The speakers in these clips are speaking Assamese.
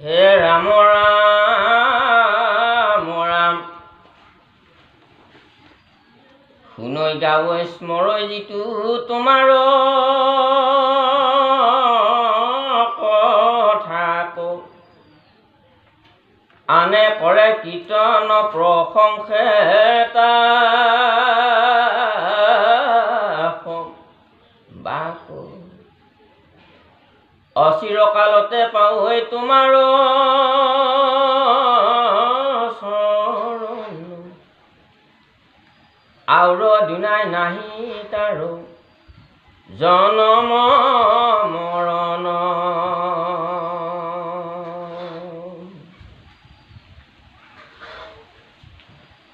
হে ৰাম ৰাম ৰাম। শুনৈ গাৱৈ স্মৰৈ যিটো তোমাৰ কথা, আনে কৰে কীৰ্তন প্ৰশংসে বাক, অচিৰকালতে পাওঁ তোমাৰ চৰণ, আউৰ দুনাই নাহি তাৰ জনম মৰণ।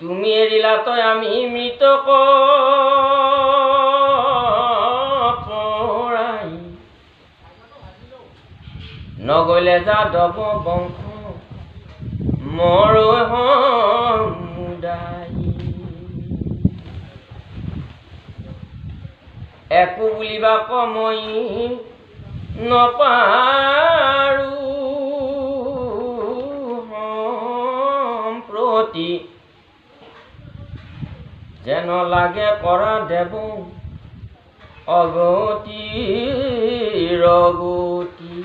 তুমি এৰিলা তই আমি মৃতক পৰাই, নগলে যাদৱ বংশ মোৰ সমুদায়। একো বুলিবা কমই নপাৰো সম্প্ৰতি, যেন লাগে কৰা দেৱ অগতি ৰগতি।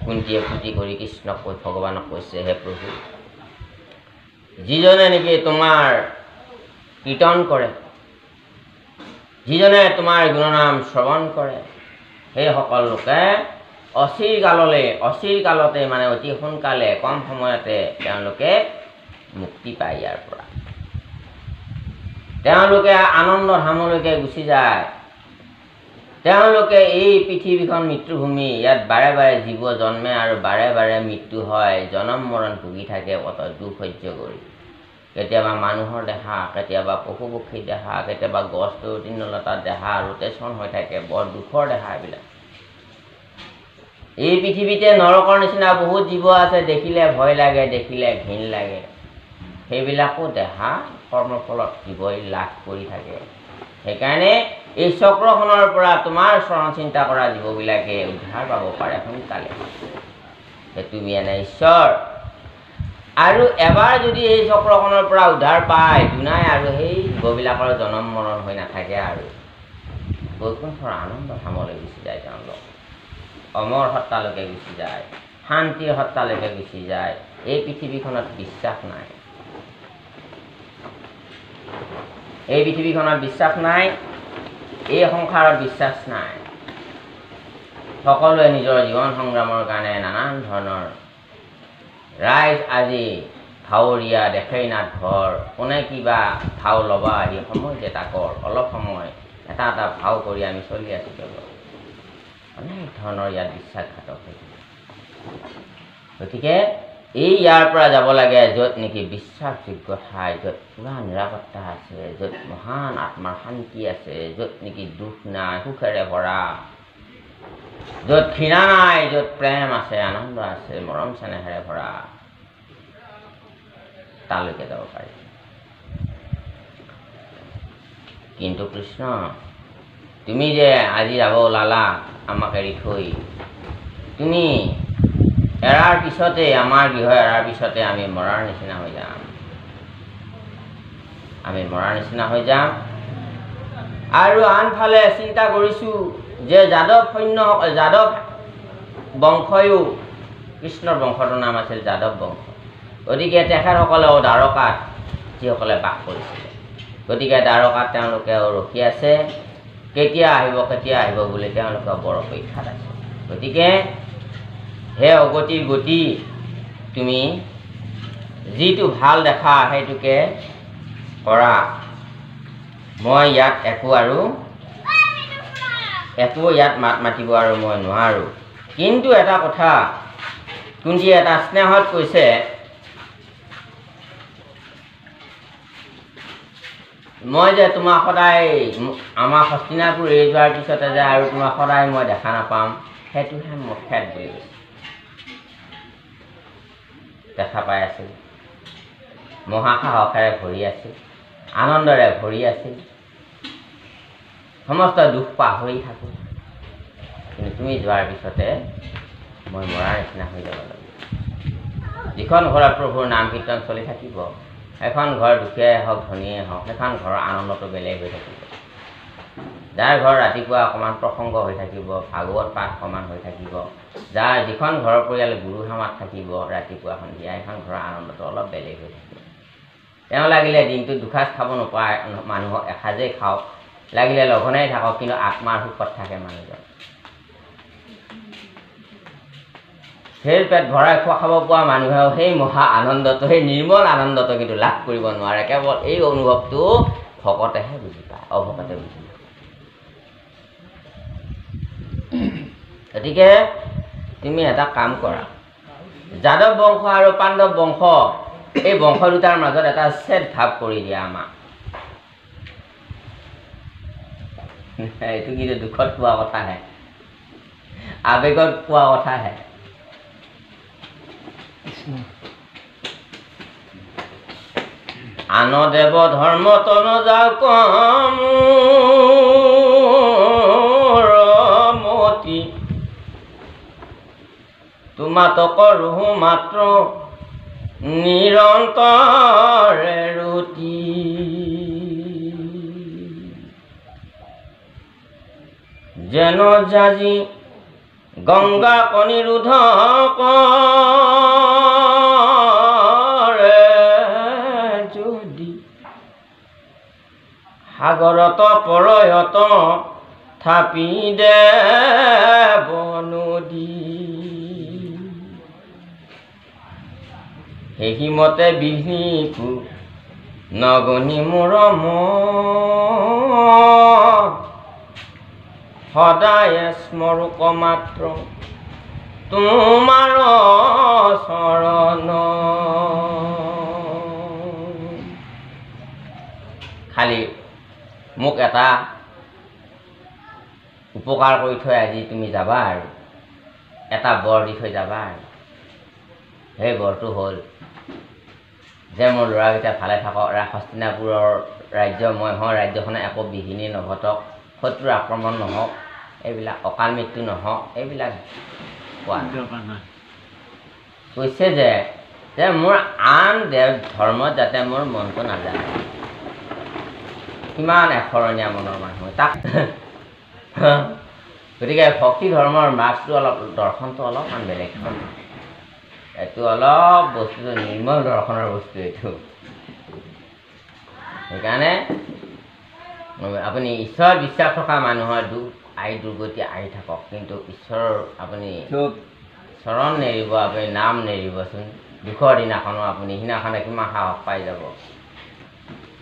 কুন্তীয়ে ফুটি কৰি কৃষ্ণক কৈ ভগৱানক কৈছে, হে প্ৰভু, যিজনে নেকি তোমাৰ কীৰ্তন কৰে, যিজনে তোমাৰ গুণনাম শ্ৰৱণ কৰে, সেইসকল লোকে অচিৰ কাললে, অচিৰ কালতে মানে অতি সোনকালে কম সময়তে তেওঁলোকে মুক্তি পায়। ইয়াৰ পৰা তেওঁলোকে আনন্দ ধামলৈকে গুচি যায়। তেওঁলোকে এই পৃথিৱীখন মৃত্যুভূমি, ইয়াত বাৰে বাৰে জীৱ জন্মে আৰু বাৰে বাৰে মৃত্যু হয়, জনম মৰণ ভুগি থাকে অত দুখ সহ্য কৰি। কেতিয়াবা মানুহৰ দেহা, কেতিয়াবা পশু পক্ষীৰ দেহা, কেতিয়াবা গছ তৃণলতাৰ দেহা, ৰোটেশ্যন হৈ থাকে, বৰ দুখৰ দেহা এইবিলাক। এই পৃথিৱীতে নৰকৰ নিচিনা বহুত জীৱ আছে, দেখিলে ভয় লাগে, দেখিলে ঘিণ লাগে। সেইবিলাকো দেহা কৰ্মফলত জীৱই লাভ কৰি থাকে। সেইকাৰণে এই চক্ৰখনৰ পৰা তোমাৰ চৰণ চিন্তা কৰা জীৱবিলাকে উদ্ধাৰ পাব পাৰে সোনকালে। তুমি এনে ঈশ্বৰ, আৰু এবাৰ যদি এই চক্ৰখনৰ পৰা উদ্ধাৰ পায় দুনাই আৰু সেই জীৱবিলাকৰ জনম মৰণ হৈ নাথাকে আৰু বৈকুণ্ঠৰ আনন্দ ধামলৈ গুচি যায়। তেওঁলোক অমৰ সত্তালৈকে গুচি যায়, শান্তিৰ সত্তালৈকে গুচি যায়। এই পৃথিৱীখনত বিশ্বাস নাই, এই পৃথিৱীখনত বিশ্বাস নাই, এই সংসাৰত বিশ্বাস নাই। সকলোৱে নিজৰ জীৱন সংগ্ৰামৰ কাৰণে নানান ধৰণৰ ৰাইজ আজি ভাৱৰীয়া দেখেই নাট ঘৰ, কোনে কিবা ভাও ল'ব আহি সময় যে তাকৰ অলপ সময় এটা এটা ভাও কৰি আমি চলি আছোঁ। কেৱল অনেক ধৰণৰ ইয়াত বিশ্বাসঘাতক হৈ থাকে। গতিকে এই ইয়াৰ পৰা যাব লাগে য'ত নেকি বিশ্বাসযোগ্য ঠাই, য'ত পূৰা নিৰাপত্তা আছে, য'ত মহান আত্মাৰ শান্তি আছে, য'ত নেকি দুখ নাই, সুখেৰে ভৰা, য'ত ঘৃণা নাই, য'ত প্ৰেম আছে, আনন্দ আছে, মৰম চেনেহেৰে ভৰা, তালৈকে যাব পাৰি। কিন্তু কৃষ্ণ, তুমি যে আজি যাব ওলালা আমাক এৰি থৈ, তুমি এৰাৰ পিছতে, আমাৰ গৃহ এৰাৰ পিছতে আমি মৰাৰ নিচিনা হৈ যাম, আমি মৰাৰ নিচিনা হৈ যাম। আৰু আনফালে চিন্তা কৰিছোঁ যে যাদৱ সৈন্য, যাদৱ বংশয়ো, কৃষ্ণৰ বংশটোৰ নাম আছিল যাদৱ বংশ, গতিকে তেখেতসকলেও দ্বাৰকাত যিসকলে বাস কৰিছিলে, গতিকে দ্বাৰকাত তেওঁলোকেও ৰখি আছে, কেতিয়া আহিব কেতিয়া আহিব বুলি তেওঁলোকে বৰ অপেক্ষাত আছে। গতিকে হে অগতিৰ গতি, তুমি যিটো ভাল দেখা সেইটোকে কৰা, মই ইয়াত একো আৰু একো ইয়াত মাত মাতিব আৰু মই নোৱাৰোঁ। কিন্তু এটা কথা কুন্তীয়ে এটা স্নেহত কৈছে, মই যে তোমাক সদায় আমাৰ হস্তিনাপুৰ এৰি যোৱাৰ পিছতে যে আৰু তোমাক সদায় মই দেখা নাপাম, সেইটোহে মোৰ খেদ বুলি কৈছে। দেখা পাই আছিল, মহাসাহসেৰে ভৰি আছিল, আনন্দৰে ভৰি আছিল। সমস্ত দুখ পাহৰি থাকোঁ, কিন্তু তুমি যোৱাৰ পিছতে মই মৰাৰ নিচিনা হৈ যাব লাগিব। যিখন ঘৰত প্ৰভুৰ নাম কীৰ্তন চলি থাকিব, সেইখন ঘৰ দুখীয়াই হওক ধনীয়ে হওক, সেইখন ঘৰৰ আনন্দটো বেলেগ হৈ থাকিব। যাৰ ঘৰ ৰাতিপুৱা অকণমান প্ৰসংগ হৈ থাকিব, ভাগৱত পাঠ অকণমান হৈ থাকিব, যাৰ যিখন ঘৰৰ পৰিয়াল গুৰু সেৱাত থাকিব ৰাতিপুৱা সন্ধিয়া, সেইখন ঘৰৰ আনন্দটো অলপ বেলেগ হৈ থাকিব। তেওঁ লাগিলে দিনটোত দুসাঁজ খাব নোপোৱা মানুহক এসাঁজেই খাওক, লাগিলে লঘোণাই থাকক, কিন্তু আত্মাৰ সুখত থাকে মানুহজন। সেই পেট ভৰাই খোৱা খাব পোৱা মানুহেও সেই মহা আনন্দটো, সেই নিৰ্মল আনন্দটো কিন্তু লাভ কৰিব নোৱাৰে। কেৱল এই অনুভৱটো ভকতেহে বুজি পায়, অভকতে বুজি নাপায়। গতিকে তুমি এটা কাম কৰা, যাদৱ বংশ আৰু পাণ্ডৱ বংশ, এই বংশ দুটাৰ মাজত এটা ছেদ ভাৱ কৰি দিয়া আমাক। এইটো কিন্তু দুখত কোৱা কথাহে, আৱেগত কোৱা কথাহে। আন দেৱ ধৰ্ম তন যাওক মতি, তোমাত কৰোঁ মাত্ৰ নিৰন্তৰে ৰুটি। যেন জাজি গংগা কনিৰোধ কৰে যদি, সাগৰত পৰয়ত থাপি দেৱ নদী। সেহিমতে বিঘ্নিকো নগণি মোৰ মন, সদায় স্মৰক মাত্ৰ তোমাৰ চৰণ। খালি মোক এটা উপকাৰ কৰি থৈ আজি তুমি যাবা আৰু এটা বৰ দি থৈ যাবা আৰু সেই বৰটো হ'ল যে মোৰ ল'ৰাকেইটা ভালে থাকক, হস্তিনাপুৰৰ ৰাজ্য মই হওঁ, ৰাজ্যখনে একো বিঘিনি নঘটক, শত্ৰুৰ আক্ৰমণ নহওক, এইবিলাক অকাল মৃত্যু নহওক, এইবিলাক কোৱা কৈছে যে যে মোৰ আন দেৱ ধৰ্মত যাতে মোৰ মনটো নাযায়। কিমান এশৰণীয়া মনৰ মানুহ তাক। গতিকে ভক্তি ধৰ্মৰ মাৰ্গটো অলপ, দৰ্শনটো অলপমান বেলেগ ধৰণৰ, এইটো অলপ বস্তুটো নিৰ্মল দৰ্শনৰ বস্তু এইটো। সেইকাৰণে আপুনি ঈশ্বৰ বিশ্বাস থকা মানুহৰ দুখ আই দুৰ্গতি আহি থাকক, কিন্তু ঈশ্বৰৰ আপুনি চৰণ নেৰিব, আপুনি নাম নেৰিবচোন। দুখৰ দিনাখনো আপুনি সিদিনাখনে কিমান সাহস পাই যাব।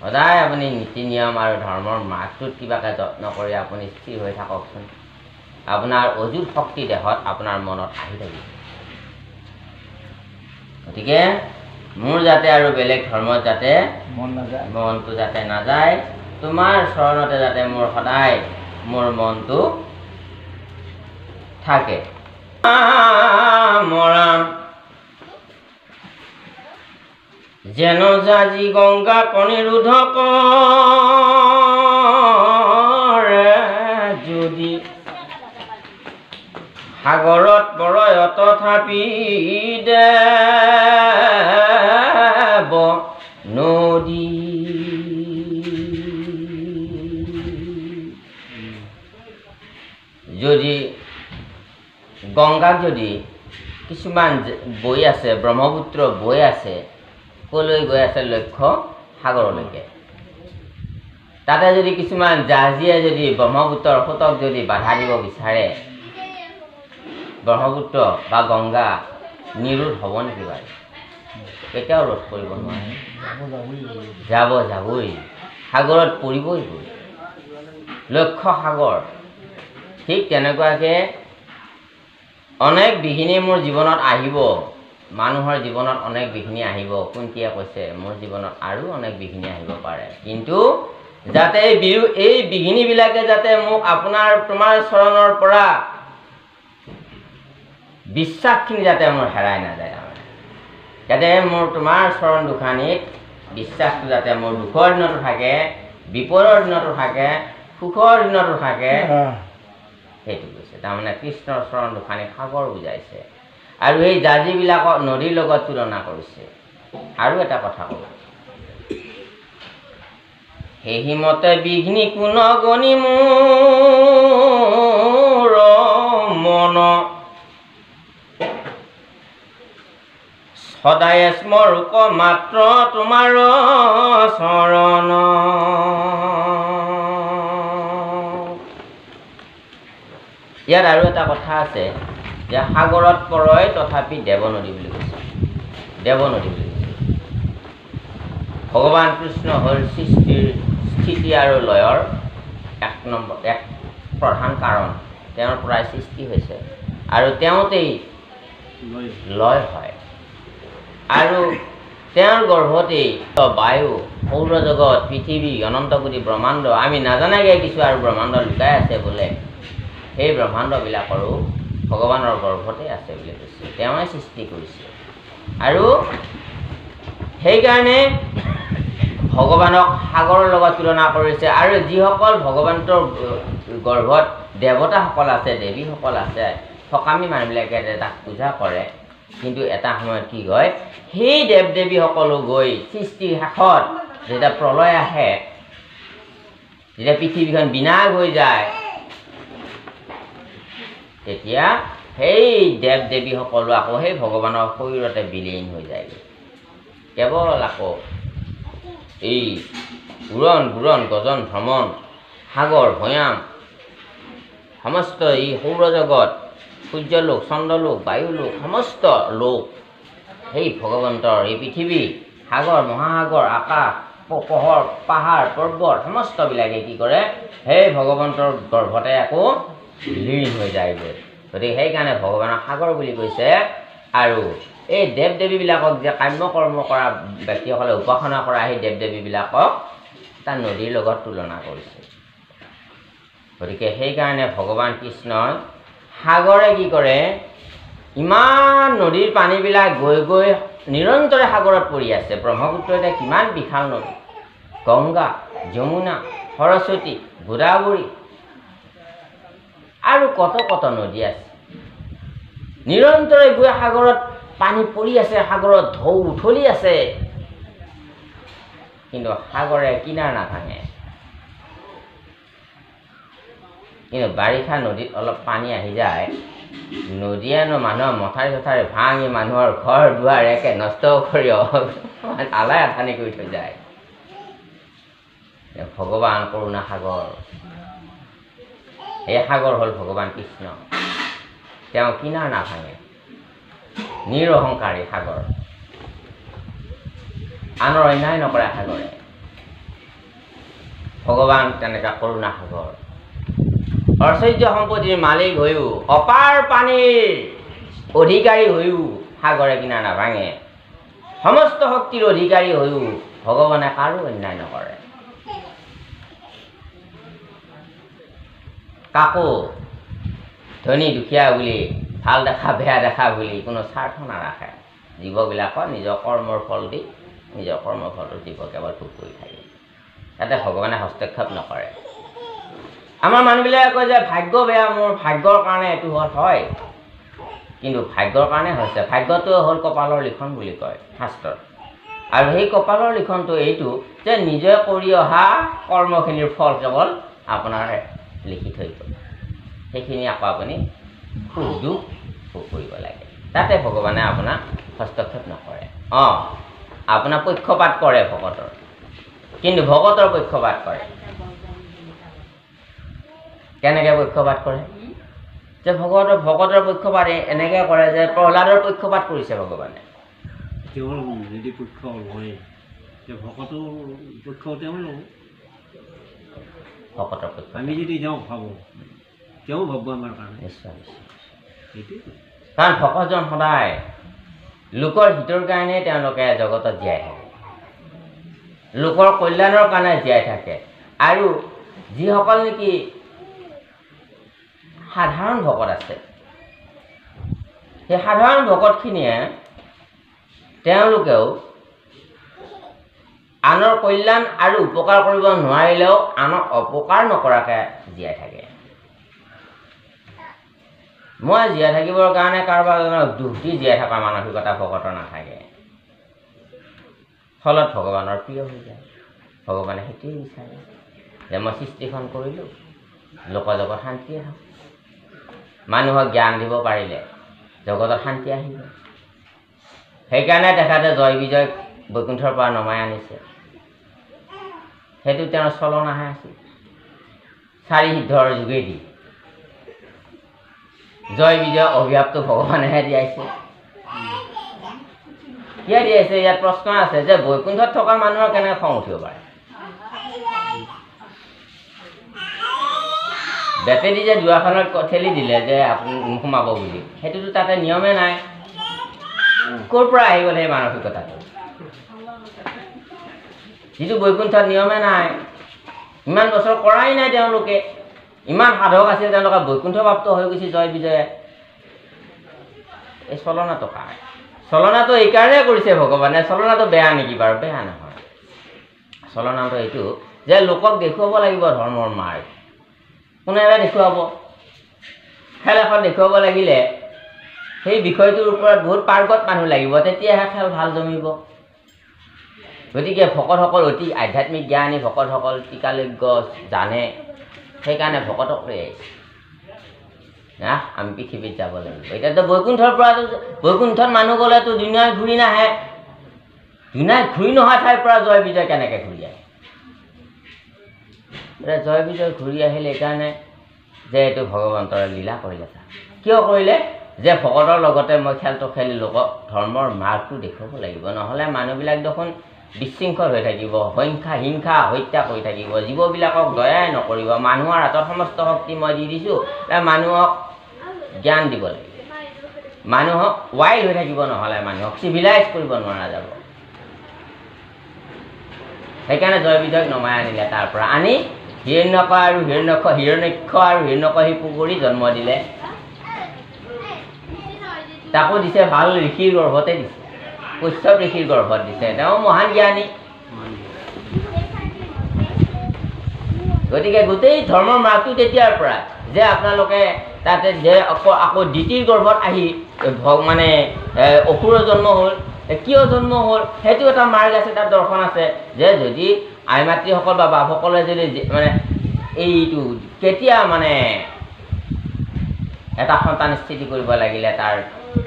সদায় আপুনি নীতি নিয়ম আৰু ধৰ্মৰ মাৰ্গটোত কিবাকৈ যত্ন কৰি আপুনি স্থিৰ হৈ থাককচোন, আপোনাৰ অযুত শক্তি দেহত আপোনাৰ মনত আহি থাকিব। গতিকে মোৰ যাতে আৰু বেলেগ ধৰ্মত যাতে মন নাযায়, মনটো যাতে নাযায়, তোমাৰ চৰণতে যাতে মোৰ সদায় মোৰ মনটো থাকে। মৰাম যেন জাজি গংগা কনিৰোধ কৰে যদি, সাগৰত পৰয় তথাপি দেৱ নদী। যদি গংগাক যদি কিছুমান বৈ আছে, ব্ৰহ্মপুত্ৰ বৈ আছে, ক'লৈ গৈ আছে? লক্ষ্য সাগৰলৈকে। তাতে যদি কিছুমান জাহাজীয়ে যদি ব্ৰহ্মপুত্ৰৰ সোঁতক যদি বাধা দিব বিচাৰে, ব্ৰহ্মপুত্ৰ বা গংগা নিৰোধ হ'ব নেকি বাৰু? কেতিয়াও ৰোধ কৰিব নোৱাৰে, যাব যাবই, সাগৰত পৰিবই গৈ, লক্ষ্য সাগৰ। ঠিক তেনেকুৱাকৈ অনেক বিঘিনি মোৰ জীৱনত আহিব, মানুহৰ জীৱনত অনেক বিঘিনি আহিব। কুন্তীয়ে কৈছে মোৰ জীৱনত আৰু অনেক বিঘিনি আহিব পাৰে, কিন্তু যাতে এই বিঘিনিবিলাকে যাতে মোক আপোনাৰ তোমাৰ চৰণৰ পৰা বিশ্বাসখিনি যাতে মোৰ হেৰাই নাযায়, তাৰমানে যাতে মোৰ তোমাৰ চৰণ দুখানিত বিশ্বাসটো যাতে মোৰ দুখৰ দিনতো থাকে, বিপদৰ দিনতো থাকে, সুখৰ দিনতো থাকে, সেইটো কৈছে। তাৰমানে কৃষ্ণৰ চৰণ দুখানি সাগৰ বুজাইছে আৰু এই জাজিবিলাকক নদীৰ লগত তুলনা কৰিছে। আৰু এটা কথা ক'ব, সেহিমতে বিঘ্নি কোন গণি মোৰ মন, সদায় স্মৰক মাত্ৰ তোমাৰ চৰণ। ইয়াত আৰু এটা কথা আছে যে সাগৰত পৰয় তথাপি দেৱনদী বুলি কৈছে, দেৱনদী বুলি কৈছে। ভগৱান কৃষ্ণ হ'ল সৃষ্টিৰ স্থিতি আৰু লয়ৰ এক নম্বৰ, এক প্ৰধান কাৰণ। তেওঁৰ পৰাই সৃষ্টি হৈছে আৰু তেওঁতেই লয় হয়, আৰু তেওঁৰ গৰ্ভতেই বায়ু, সৌৰজগত, পৃথিৱী, অনন্তকোটি ব্ৰহ্মাণ্ড, আমি নাজানাকৈ কিছু আৰু ব্ৰহ্মাণ্ড লুকাই আছে বোলে, সেই ব্ৰহ্মাণ্ডবিলাকৰো ভগৱানৰ গৰ্ভতে আছে বুলি কৈছে, তেওঁৱে সৃষ্টি কৰিছে। আৰু সেইকাৰণে ভগৱানক সাগৰৰ লগত তুলনা কৰিছে। আৰু যিসকল ভগৱন্তৰ গৰ্ভত দেৱতাসকল আছে, দেৱীসকল আছে, সকামী মানুহবিলাকে তাক পূজা কৰে, কিন্তু এটা সময়ত কি হয়, সেই দেৱ দেৱীসকলো গৈ সৃষ্টিৰ শেষত যেতিয়া প্ৰলয় আহে, যেতিয়া পৃথিৱীখন বিনাশ হৈ যায়, তেতিয়া সেই দেৱ দেৱীসকলো আকৌ সেই ভগৱানৰ শৰীৰতে বিলীন হৈ যায়গৈ। কেৱল আকৌ এই উৰণ বুৰণ গজন ভ্ৰমণ সাগৰ ভৈয়াম সমস্ত এই সৌৰজগত, সূৰ্যলোক, চন্দ্ৰলোক, বায়ুলোক, সমস্ত লোক সেই ভগৱন্তৰ এই পৃথিৱী, সাগৰ, মহাসাগৰ, আকাশ, পহৰ, পাহাৰ, পৰ্বত সমস্তবিলাকে কি কৰে, সেই ভগৱন্তৰ গৰ্ভতে আকৌ লীন হৈ যায়গৈ। গতিকে সেইকাৰণে ভগৱানক সাগৰ বুলি কৈছে। আৰু এই দেৱ দেৱীবিলাকক যে কাম্য কৰ্ম কৰা ব্যক্তিসকলে উপাসনা কৰা সেই দেৱ দেৱীবিলাকক এটা নদীৰ লগত তুলনা কৰিছে। গতিকে সেইকাৰণে ভগৱান কৃষ্ণই সাগৰে কি কৰে, ইমান নদীৰ পানীবিলাক গৈ গৈ নিৰন্তৰে সাগৰত পৰি আছে। ব্ৰহ্মপুত্ৰ এতিয়া কিমান বিশাল নদী, গংগা, যমুনা, সৰস্বতী, গোদাবৰী আৰু কত কত নদী আছে। নিৰন্তৰে গৈ সাগৰত পানী পৰি আছে, সাগৰত ঢৌ উথলি আছে, কিন্তু সাগৰে কিনাৰ নাভাঙে। কিন্তু বাৰিষা নদীত অলপ পানী আহি যায়, নদীয়েনো মানুহৰ মথাউৰি চথাউৰি ভাঙি মানুহৰ ঘৰ দুৱাৰ একে নষ্ট কৰি আলাই আথানি কৰি থৈ যায়। ভগৱান কৰুণা সাগৰ, এই সাগৰ হ'ল ভগৱান কৃষ্ণ। তেওঁ কিনাৰ নাভাঙে, নিৰহংকাৰী সাগৰ, আনৰ অন্যায় নকৰে সাগৰে। ভগৱান তেনেকুৱা কৰুণা সাগৰ। ঐশ্বৰ্য সম্পত্তিৰ মালিক হৈও, অপাৰ পানীৰ অধিকাৰী হৈও সাগৰে কিনাৰ নাভাঙে। সমস্ত শক্তিৰ অধিকাৰী হৈও ভগৱানে কাৰো অন্যায় নকৰে, কাকো ধনী দুখীয়া বুলি, ভাল দেখা বেয়া দেখা বুলি কোনো স্বাৰ্থ নাৰাখে। জীৱবিলাকৰ নিজৰ কৰ্মৰ ফল দি নিজৰ কৰ্মফলটো জীৱ কেৱল ভোগ কৰি থাকে, তাতে ভগৱানে হস্তক্ষেপ নকৰে। আমাৰ মানুহবিলাকে কয় যে ভাগ্য বেয়া, মোৰ ভাগ্যৰ কাৰণে এইটো হ'ল, হয়, কিন্তু ভাগ্যৰ কাৰণে হৈছে, ভাগ্যটো হ'ল কপালৰ লিখন বুলি কয় শাস্ত্ৰত। আৰু সেই কপালৰ লিখনটো এইটো যে নিজে কৰি অহা কৰ্মখিনিৰ ফল কেৱল আপোনাৰ লিখি থৈ গ'ল, সেইখিনি আকৌ আপুনি সুখ দুখ ভোগ কৰিব লাগে, তাতে ভগৱানে আপোনাক হস্তক্ষেপ নকৰে। অঁ, আপোনাৰ পক্ষপাত কৰে ভকতৰ, কিন্তু ভকতৰ পক্ষপাত কৰে। কেনেকৈ পক্ষপাত কৰে? যে ভকতৰ পক্ষপাত এনেকৈ কৰে যে প্ৰহ্লাদৰ পক্ষপাত কৰিছে ভগৱানে। তেওঁৰ যদি পক্ষ লয়, ভকতৰ পক্ষ তেওঁ ল'ব। ভকতৰ পক্ষ আমি যদি যাওঁ ভাবোঁ, তেওঁ ভাবিব আমাৰ কাৰণে। নিশ্চয় নিশ্চয়, সেইটোৱে। কাৰণ ভকতজন সদায় লোকৰ হিতৰ কাৰণে তেওঁলোকে জগতত জীয়াই থাকে, লোকৰ কল্যাণৰ কাৰণে জীয়াই থাকে। আৰু যিসকল নেকি সাধাৰণ ভকত আছে, সেই সাধাৰণ ভকতখিনিয়ে তেওঁলোকেও আনৰ কল্যাণ আৰু উপকাৰ কৰিব নোৱাৰিলেও আনক অপকাৰ নকৰাকৈ জীয়াই থাকে। মই জীয়াই থাকিবৰ কাৰণে কাৰোবাৰ এজনক দুখ দি জীয়াই থকা মানসিকতা ভকতৰ নাথাকে। ফলত ভগৱানৰ প্ৰিয় হৈ যায়। ভগৱানে সেইটোৱেই বিচাৰে যে মই সৃষ্টিখন কৰিলোঁ, লোকৰ জগত শান্তিয়ে থাকক, মানুহক জ্ঞান দিব পাৰিলে জগতত শান্তি আহিব। সেইকাৰণে তেখেতে জয় বিজয় বৈকুণ্ঠৰ পৰা নমাই আনিছে। সেইটো তেওঁৰ চলনাহে আছিল। চাৰি সিদ্ধৰ যোগেদি জয় বিজয় অভিশাপটো ভগৱানেহে দিয়াইছে। কিয় দিয়াইছে? ইয়াত প্ৰশ্ন আছে যে বৈকুণ্ঠত থকা মানুহৰ কেনেকৈ খং উঠিব পাৰে? বেটেদি যে দুৱাৰখনত ঠেলি দিলে যে আপুনি সোমাব বুলি, সেইটোতো তাতে নিয়মে নাই। ক'ৰ পৰা আহি গ'ল সেই মানসিকতাটো? যিটো বৈকুণ্ঠত নিয়মে নাই, ইমান বছৰ কৰাই নাই তেওঁলোকে, ইমান সাধক আছিল তেওঁলোকে, বৈকুণ্ঠ প্ৰাপ্ত হৈ গৈছে জয় বিজয়ে। এই চলনাটো কাৰ? চলনাটো এইকাৰণে কৰিছে ভগৱানে। চলনাটো বেয়া নেকি বাৰু? বেয়া নহয়। চলনাটো এইটো যে লোকক দেখুৱাব লাগিব ধৰ্মৰ মাৰ্গ। কোনেৰে দেখুৱাব? খেল এখন দেখুৱাব লাগিলে সেই বিষয়টোৰ ওপৰত বহুত পাৰ্গত মানুহ লাগিব, তেতিয়াহে খেল ভাল জমিব। গতিকে ভকতসকল অতি আধ্যাত্মিক জ্ঞানী, ভকতসকল টিকালজ্ঞ জানে, সেইকাৰণে ভকতক লৈ আহিছে। না আমি পৃথিৱীত যাব লাগিব। এতিয়াতো বৈকুণ্ঠৰ পৰা, বৈকুণ্ঠত মানুহ গ'লেতো দুনিয়াই ঘূৰি নাহে। দুনিয়াই ঘূৰি নহা ঠাইৰ পৰা জয় বিজয় কেনেকৈ ঘূৰি আহে? এতিয়া জয় বিজয় ঘূৰি আহিলে এইকাৰণে যে এইটো ভগৱন্তৰ লীলা কৰিলে। কিয় কৰিলে? যে ভকতৰ লগতে মই খেলটো খেলি লোকক ধৰ্মৰ মাৰ্গটো দেখুৱাব লাগিব, নহ'লে মানুহবিলাক দেখোন বিশৃংখল হৈ থাকিব, সংখ্যা হিংসা হত্যা কৰি থাকিব, জীৱবিলাকক দয়াই নকৰিব। মানুহৰ হাতত সমস্ত শক্তি মই দি দিছোঁ, মানুহক জ্ঞান দিব লাগিব, মানুহক ৱাইল্ড হৈ থাকিব, নহ'লে মানুহক চিভিলাইজ কৰিব নোৱাৰা যাব। সেইকাৰণে জয় বিজয়ক নমাই আনিলে। তাৰ পৰা আনি হিৰণ্যক আৰু হিৰণ্যক্ষ আৰু হিৰণ্যকশিপু কৰি জন্ম দিলে। তাকো দিছে ভাল ঋষিৰ গৰ্ভতে দিছে, কশ্যপ ঋষিৰ গৰ্ভত দিছে। তেওঁ মহান জ্ঞানী। গতিকে গোটেই ধৰ্মৰ মাৰ্গটো তেতিয়াৰ পৰা যে আপোনালোকে তাতে যে আকৌ দ্বিতীয় গৰ্ভত আহি মানে অসুৰৰ জন্ম হ'ল, কিয় জন্ম হ'ল সেইটো এটা মাৰ্গ আছে, তাত দৰ্শন আছে যে যদি আই মাতৃসকল বা বাপসকলে যদি মানে এইটো কেতিয়া মানে এটা সন্তান স্থিতি কৰিব লাগিলে তাৰ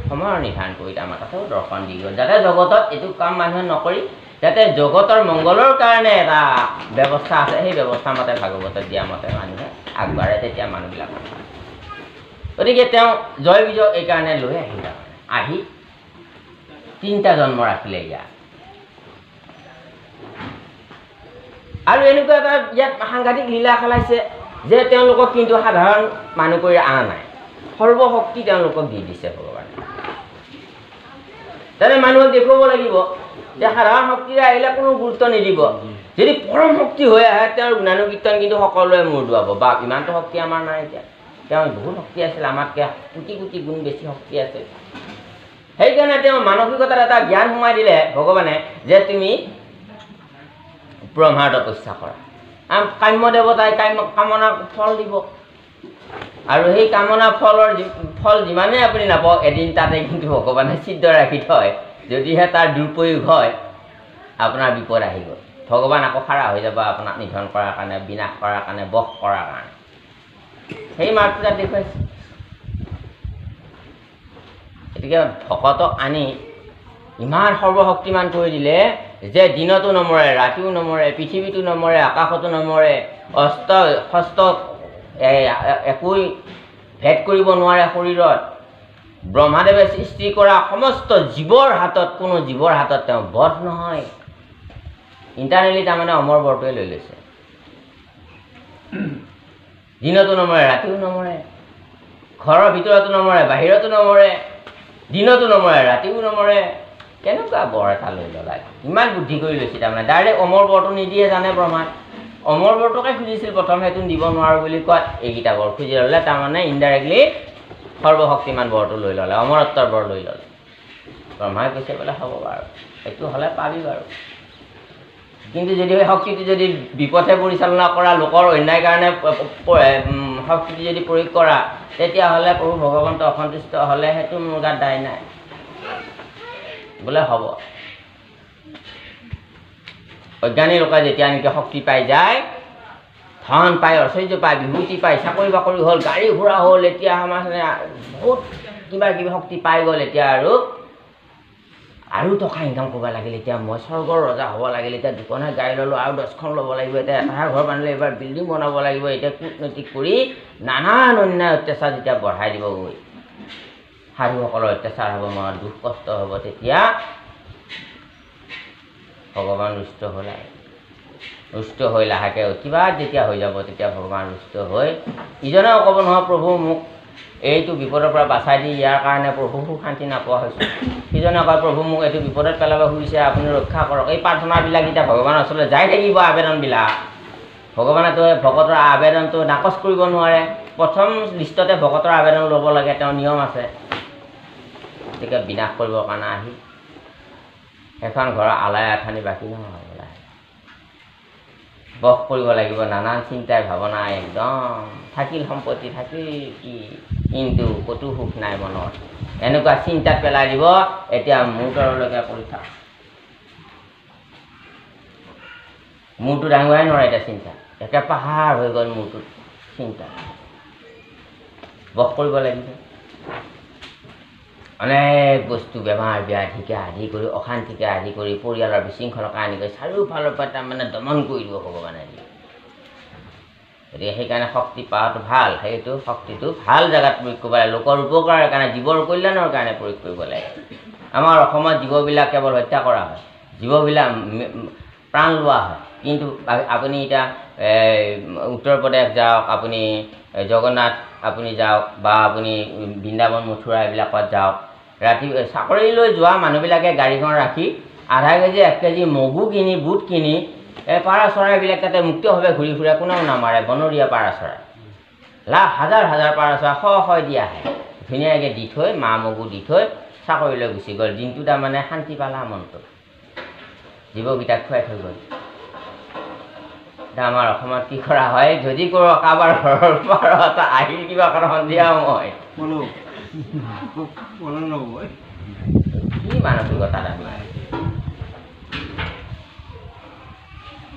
সময়ৰ নিৰ্ধাৰণ কৰি আমাৰ তাতেও দৰ্শন দি গ'ল, যাতে জগতত এইটো কাম মানুহে নকৰি যাতে জগতৰ মংগলৰ কাৰণে এটা ব্যৱস্থা আছে, সেই ব্যৱস্থা মতে ভাগৱতত দিয়া মতে মানুহে আগবাঢ়ে, তেতিয়া মানুহবিলাক। গতিকে তেওঁ জয় বিজয় এইকাৰণে লৈ আহিলে। আহি তিনিটা জন্ম ৰাখিলে ইয়াত। আৰু এনেকুৱা এটা ইয়াত সাংঘাতিক লীলা খেলাইছে যে তেওঁলোকক কিন্তু সাধাৰণ মানুহ কৰি অনা নাই, সৰ্বশক্তি তেওঁলোকক দি দিছে ভগৱানে। তাতে মানুহক দেখুৱাব লাগিব যে সাধাৰণ শক্তিৰে আহিলে কোনো গুৰুত্ব নিদিব, যদি পৰম শক্তি হৈ আহে তেওঁৰ গুণানুকীৰ্তন কিন্তু সকলোৱে মূৰ দোৱাব। বা ইমানটো শক্তি আমাৰ নাই, এতিয়া তেওঁৰ বহুত শক্তি আছিল, আমাতকৈ কোটি কোটি গুণ বেছি শক্তি আছে। সেইকাৰণে তেওঁ মানসিকতাত এটা জ্ঞান সোমাই দিলে ভগৱানে যে তুমি ব্ৰহ্মাৰ তপস্যা কৰা, কাম্য দেৱতাই কামনা ফল দিব, আৰু সেই কামনা ফল যিমানেই আপুনি নাপাওক এদিন তাতে কিন্তু ভগৱানে ছিদ্ৰ ৰাখি থয়। যদিহে তাৰ দুৰ্প্ৰয়োগ হয় আপোনাৰ বিপদ আহি গ'ল, ভগৱান আকৌ খাৰা হৈ যাব আপোনাক নিধন কৰাৰ কাৰণে, বিনাশ কৰাৰ কাৰণে, বশ কৰাৰ কাৰণে। সেই মাৰ্গটো তাত দেখুৱাইছে। গতিকে ভকতক আনি ইমান সৰ্বশক্তিমান কৰি দিলে যে দিনতো নমৰে, ৰাতিও নমৰে, পৃথিৱীতো নমৰে, আকাশতো নমৰে, অস্ত্ৰ শস্ত্ৰ একোৱেই ভেদ কৰিব নোৱাৰে শৰীৰত। ব্ৰহ্মাদেৱে সৃষ্টি কৰা সমস্ত জীৱৰ হাতত, কোনো জীৱৰ হাতত তেওঁ বধ নহয়। ইণ্টাৰনেলি তাৰমানে অমৰ বৰটোৱে লৈ লৈছে। দিনতো নমৰে, ৰাতিও নমৰে, ঘৰৰ ভিতৰতো নমৰে, বাহিৰতো নমৰে, দিনতো নমৰে, ৰাতিও নমৰে। কেনেকুৱা বৰ এটা লৈ ল'লা, ইমান বুদ্ধি কৰি লৈছে। তাৰমানে ডাইৰেক্ট অমৰ বৰটো নিদিয়ে জানে ব্ৰহ্মাক, অমৰ বৰটোকে খুজিছিল প্ৰথম, সেইটো দিব নোৱাৰোঁ বুলি কোৱাত এইকেইটা বৰ খুজি ল'লে। তাৰমানে ইনডাইৰেক্টলি সৰ্বশক্তিমান বৰটো লৈ ল'লে, অমৰত্বৰ বৰ লৈ ল'লে। ব্ৰহ্মাই কৈছে বোলে হ'ব বাৰু, সেইটো হ'লে পাবি বাৰু, কিন্তু যদি সেই শক্তিটো যদি বিপথে পৰিচালনা কৰা, লোকৰ অন্যায় কাৰণে শক্তিটো যদি প্ৰয়োগ কৰা, তেতিয়াহ'লে প্ৰভু ভগৱন্ত অসন্তুষ্ট হ'লে সেইটো মোৰ গাত দায় নাই বোলে হ'ব। অজ্ঞানী লোকে যেতিয়া নেকি শক্তি পাই যায়, ধন পায়, ঐশ্বৰ্য পায়, বিভূতি পায়, চাকৰি বাকৰি হ'ল, গাড়ী ঘোঁৰা হ'ল, এতিয়া আমাৰ বহুত কিবা কিবি শক্তি পাই গ'ল, এতিয়া আৰু টকা ইনকাম কৰিব লাগিল, এতিয়া মই স্বৰ্গৰ ৰজা হ'ব লাগিল, এতিয়া দুখনহে গাড়ী ল'লোঁ আৰু 10খন ল'ব লাগিব, এতিয়া এটাহে ঘৰ বান্ধিলে এইবাৰ বিল্ডিং বনাব লাগিব, এতিয়া কূটনৈতিক কৰি নানান অন্যায় অত্যাচাৰ যেতিয়া বঢ়াই দিবগৈ, সাধুসকলৰ অত্যাচাৰ হ'ব, মনত দুখ কষ্ট হ'ব, তেতিয়া ভগৱান ৰুষ্ট হ'ল। আৰু ৰুষ্ট হৈ লাহেকৈ কিবা যেতিয়া হৈ যাব, তেতিয়া ভগৱান ৰুষ্ট হৈ ইজনেও ক'ব নহয় প্ৰভু মোক এইটো বিপদৰ পৰা বাচাই দি, ইয়াৰ কাৰণে প্ৰভু সুখ শান্তি নাপোৱা হৈছোঁ। সিজনে কয় প্ৰভু মোক এইটো বিপদত পেলাব খুজিছে, আপুনি ৰক্ষা কৰক। এই প্ৰাৰ্থনাবিলাক যেতিয়া ভগৱানৰ ওচৰলৈ যাই থাকিব, আবেদনবিলাক, ভগৱানেতো ভকতৰ আবেদনটো নাকচ কৰিব নোৱাৰে। প্ৰথম লিষ্টতে ভকতৰ আবেদন ল'ব লাগে, তেওঁৰ নিয়ম আছে। গতিকে বিনাশ কৰিবৰ কাৰণে আহি সেইখন ঘৰৰ আলাই আথানি বাকী নহয়, বস কৰিব লাগিব। নানান চিন্তাই ভাৱনা একদম থাকিল, সম্পত্তি থাকিল কি, কিন্তু ক'তো সুখ নাই মনত। এনেকুৱা চিন্তাত পেলাই দিব, এতিয়া মূৰটোলৈকে কৰি থাক, মূৰটো দাঙিবই নোৱাৰে এতিয়া চিন্তা, একে পাহাৰ হৈ গ'ল মূৰটোত চিন্তা। বস কৰিব লাগিব। অনেক বস্তু বেমাৰ ব্যাধিকে আদি কৰি, অশান্তিকে আদি কৰি, পৰিয়ালৰ বিশৃংখলকে আদি কৰি চাৰিওফালৰ পৰা তাৰমানে দমন কৰি দিব ভগৱানে দি। গতিকে সেইকাৰণে শক্তি পোৱাটো ভাল, সেইটো শক্তিটো ভাল জেগাত প্ৰয়োগ কৰিব লাগে, লোকৰ উপকাৰৰ কাৰণে, জীৱৰ কল্যাণৰ কাৰণে প্ৰয়োগ কৰিব লাগে। আমাৰ অসমত জীৱবিলাক কেৱল হত্যা কৰা হয়, জীৱবিলাক প্ৰাণ লোৱা হয়। কিন্তু আপুনি এতিয়া উত্তৰ প্ৰদেশ যাওক, আপুনি জগন্নাথ আপুনি যাওক, বা আপুনি বৃন্দাবন মথুৰা এইবিলাকত যাওক, ৰাতি চাকৰিলৈ যোৱা মানুহবিলাকে গাড়ীখন ৰাখি আধা কেজি 1 কেজি মগু কিনি, বুট কিনি, এই পাৰ চৰাইবিলাক তাতে মুক্তভাৱে ঘূৰি ফুৰে, কোনেও নামাৰে। বনৰীয়া পাৰ চৰাই লাখ হাজাৰ হাজাৰ পাৰ চৰাই শ শ দি আহে, ধুনীয়াকৈ দি থৈ, মাহ মগু দি থৈ চাকৰিলৈ গুচি গ'ল। দিনটো তাৰমানে শান্তি পালা মনটো, জীৱকেইটাক খুৱাই থৈ গ'ল। এতিয়া আমাৰ অসমত কি কৰা হয়, যদি কাৰোবাৰ ঘৰৰ পাৰত আহিল কিবা কাৰণ সন্ধিয়া সময়, কি মানসিকতা আমি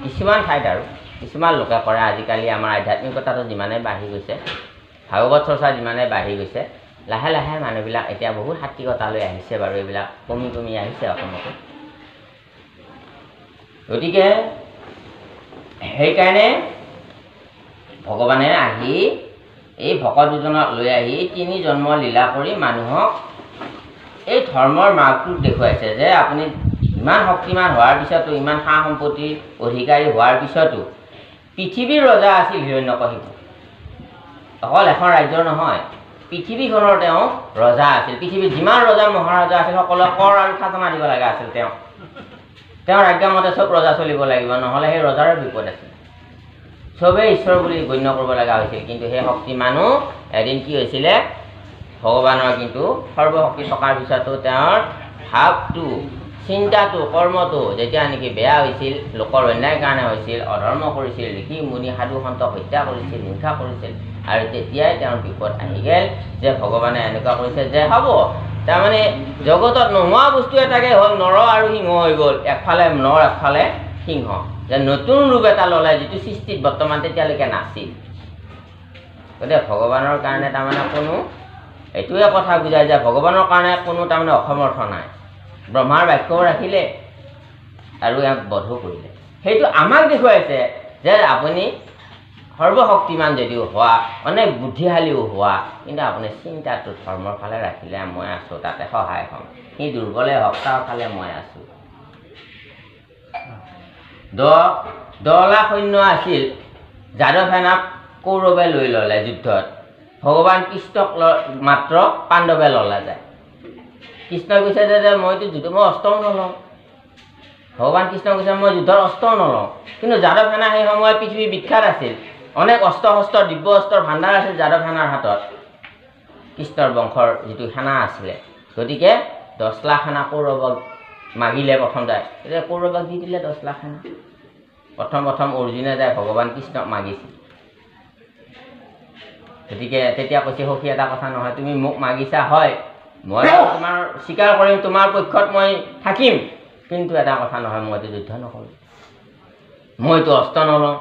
কিছুমান ঠাইত আৰু কিছুমান লোকে কৰে। আজিকালি আমাৰ আধ্যাত্মিকতাটো যিমানে বাঢ়ি গৈছে, ভাগৱত চৰ্চা যিমানে বাঢ়ি গৈছে, লাহে লাহে মানুহবিলাক এতিয়া বহুত সাত্বিকতালৈ আহিছে বাৰু, এইবিলাক কমি কমি আহিছে অসমতো। গতিকে সেইকাৰণে ভগৱানে আহি এই ভকত দুজনক লৈ আহি 3 জন্ম লীলা কৰি মানুহক এই ধৰ্মৰ মাৰ্গটো দেখুৱাইছে যে আপুনি ইমান শক্তিমান হোৱাৰ পিছতো, ইমান সা সম্পত্তিৰ অধিকাৰী হোৱাৰ পিছতো, পৃথিৱীৰ ৰজা আছিল হিৰণ্যকশিপু, অকল এখন ৰাজ্যৰ নহয়, পৃথিৱীখনৰ তেওঁ ৰজা আছিল। পৃথিৱীত যিমান ৰজা মহাৰজা আছিল সকলোৱে কৰ আৰু খাজনা দিব লগা আছিল। তেওঁ তেওঁৰ আজ্ঞামতে চব ৰজা চলিব লাগিব, নহ'লে সেই ৰজাৰে বিপদ আছিল। চবেই ঈশ্বৰ বুলি গণ্য কৰিব লগা হৈছিল। কিন্তু সেই শক্তি মানুহ এদিন কি হৈছিলে, ভগৱানৰ কিন্তু সৰ্বশক্তি থকাৰ পিছতো তেওঁৰ ভাৱটো, চিন্তাটো, কৰ্মটো যেতিয়া নেকি বেয়া হৈছিল, লোকৰ অন্যায় কাৰণে হৈছিল, অধৰ্ম কৰিছিল, ঋষি মুনি সাধু সন্তক হত্যা কৰিছিল, হিংসা কৰিছিল, আৰু তেতিয়াই তেওঁৰ বিপদ আহি গ'ল যে ভগৱানে এনেকুৱা কৰিছে যে হ'ব, তাৰমানে জগতত নোহোৱা বস্তু এটাকে হ'ল নৰ আৰু সিংহ হৈ গ'ল, একফালে নৰ একফালে সিংহ, যে নতুন ৰূপ এটা ল'লে যিটো সৃষ্টিত বৰ্তমান তেতিয়ালৈকে নাছিল। গতিকে ভগৱানৰ কাৰণে তাৰমানে কোনো, এইটোৱে কথা বুজায় যে ভগৱানৰ কাৰণে কোনো তাৰমানে অসমৰ্থ নাই। ব্ৰহ্মাৰ বাক্যও ৰাখিলে আৰু ইয়াক বধো কৰিলে। সেইটো আমাক দেখুৱাইছে যে আপুনি সৰ্বশক্তিমান যদিও হোৱা, অনেক বুদ্ধিশালীও হোৱা, কিন্তু আপুনি চিন্তাটো ধৰ্মৰ ফালে ৰাখিলে মই আছোঁ, তাতে সহায় হ'ম। সি দুৰ্বলে হওক, তাৰ ফালে মই আছোঁ। 10 লাখ সৈন্য আছিল, যাদৱ সেনাক কৌৰৱে লৈ ল'লে যুদ্ধত, ভগৱান কৃষ্ণক মাত্ৰ পাণ্ডৱে ল'লে যায়। কৃষ্ণই কৈছে যে মইতো যুদ্ধ মই অস্ত্ৰও নলওঁ, ভগৱান কৃষ্ণই কৈছে মই যুদ্ধৰ অস্ত্ৰও নলওঁ। কিন্তু যাদৱ সেনা সেই সময়ত পৃথিৱী বিখ্যাত আছিল, অনেক অস্ত্ৰ শস্ত্ৰ দিব্য অস্ত্ৰৰ ভাণ্ডাৰ আছিল যাদৱ সেনাৰ হাতত, কৃষ্ণৰ বংশৰ যিটো সেনা আছিলে। গতিকে 10 লাখ সেনা কৌৰৱক মাগিলে প্ৰথমতে, তেতিয়া কৌৰৱক দি দিলে 10 লাখ সেনা। প্ৰথম প্ৰথম অৰ্জুনে যায় ভগৱান কৃষ্ণক মাগিছিল। গতিকে তেতিয়া কৈছে, সখী এটা কথা নহয়, তুমি মোক মাগিছা হয়, মই তোমাৰ স্বীকাৰ কৰিম, তোমাৰ পক্ষত মই থাকিম, কিন্তু এটা কথা নহয়, মইতো যুদ্ধ নকৰোঁ, মইতো অস্ত্ৰ নলওঁ।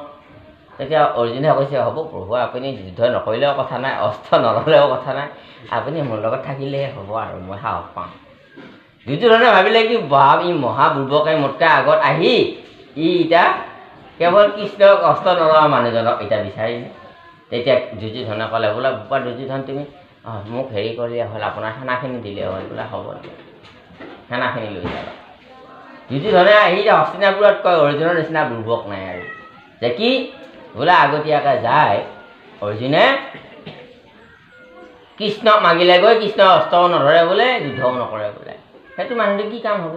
তেতিয়া অৰ্জুনে কৈছে, হ'ব প্ৰভু, আপুনি যুদ্ধ নকৰিলেও কথা নাই, অস্ত্ৰ নল'লেও কথা নাই, আপুনি মোৰ লগত থাকিলেহে হ'ব আৰু মই সাহস পাম। দুৰ্যোধনে ভাবিলে কি, ভাব ই মহাবুৰ্বকে মোতকৈ আগত আহি ই এতিয়া কেৱল কৃষ্ণক অস্ত্ৰ নলোৱা মানুহজনক এতিয়া বিচাৰিলে। তেতিয়া দুৰ্যোধনে ক'লে, বোলে বোপা দুৰ্যোধন, তুমি মোক হেৰি কৰিলে হ'ল, আপোনাৰ সেনাখিনি দিলে হ'ল। বোলে হ'ব দিয়া, সেনাখিনি লৈ যাবা। দুৰ্যোধনে আহি হস্তিনাপুৰত কয়, অৰ্জুনৰ নিচিনা বুৰ্বক নাই আৰু, যে কি বোলে আগতীয়াকৈ যায় অৰ্জুনে কৃষ্ণক মাগিলে গৈ কৃষ্ণ অস্ত্ৰও নধৰে বোলে, যুদ্ধও নকৰে বোলে, সেইটো মানুহটো কি কাম হ'ব?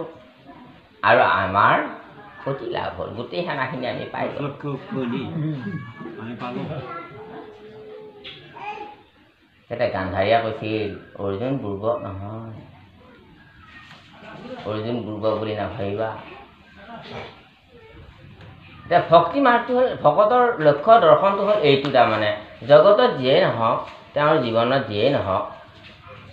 আৰু আমাৰ ক্ষতি লাভ হ'ল, গোটেই সেনাখিনি আমি পাই গ'লো। তেতিয়া গান্ধাৰীয়া কৈছিল, অৰ্জুন বুৰ্বক নহয়, অৰ্জুন বুৰ্বক বুলি নাভাবিবা। এতিয়া ভক্তি মাৰ্গটো হ'ল, ভকতৰ লক্ষ্য দৰ্শনটো হ'ল এইটো, তাৰমানে জগতত যিয়েই নহওক, তেওঁৰ জীৱনত যিয়েই নহওক,